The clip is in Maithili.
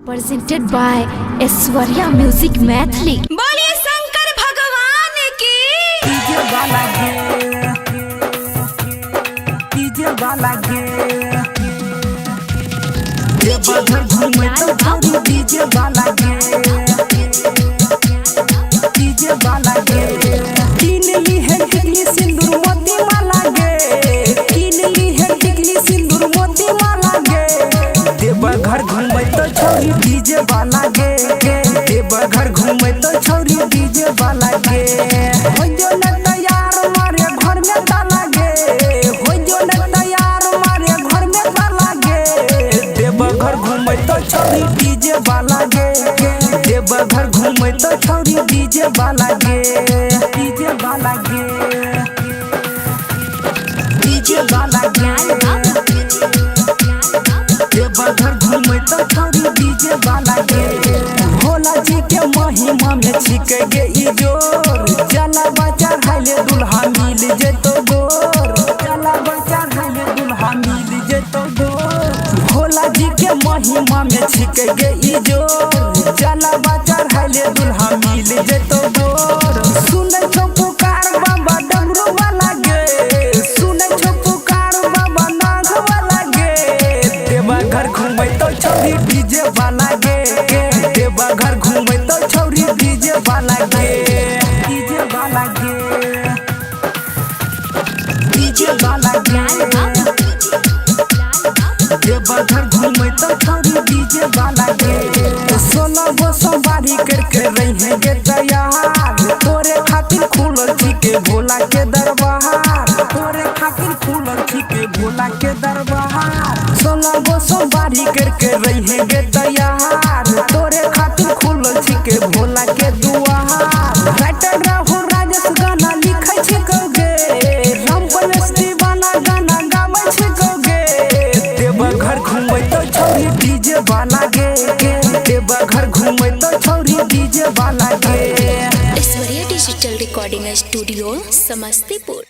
Presented by Aishwarya Music Maithili. बोलिए शंकर भगवान की। डीजे वाला गे, डीजे वाला गे, देवघर घूमे तो छौरी डीजे वाला गे, डीजे वाला गे। किन ली है टिकली सिंदूर मोती माला गे, किन ली है टिकली सिंदूर मोती माला गे। देवघर घूमे तो छौरी डीजे वाला गे, देवघर घूमे तो छौरी डीजे वाला गे। हो जो न तैयार मारे घर में ताला गे, हो जो न तैयार मारे घर में ताला गे। देवघर घूमे तो छौरी डीजे वाला गे, देवघर घूमे तो छौरी डीजे वाला गे, डीजे वाला गे, डीजे वाला गे। देवघर घूमे तो छौरी डीजे वाला गे। भोला जी के महिमा में छिक गे ई जोर, जलवा चढ़ाइले दुल्हा मिल जेतो गोर, जलवा चढ़ाइले दुल्हा मिल जेतो गोर। भोला जी के महिमा में छिक गे ई जोर, जलवा चढ़ाइले दुल्हा मिल जेतो गोर। सुनै छौ पुकार बाबा डमरू वाला गे, सुनै छौ पुकार बाबा नाग वाला गे। देवघर घूमे तो छौरी डीजे वाला गे, देवघर घूमे तो छौरी डीजे वाला गे, डीजे वाला गे, डीजे वाला गे। देवघर घूमे तो छौरी डीजे वाला गे। 16 गो सोमवारी करके रहे गे तैयार, तोरे खातिर खुलल छिके भोला के दरबार, तोरे खातिर खुलल छिके भोला के दरबार। 16 गो सोमवारी करके रहे गे तैयार, तोरे खातिर खुलल छिके भोला के दुआर। राइटर राहुल राजेश गाना लिखै छिकौ गे, राम पलेश दीवाना गाना गाबै छिकौ गे। देवघर घूमे तो छौरी डीजे वाला गे, देवघर घूमे तो छौरी डीजे वाला गे। Aishwarya digital recording studio, Samastipur.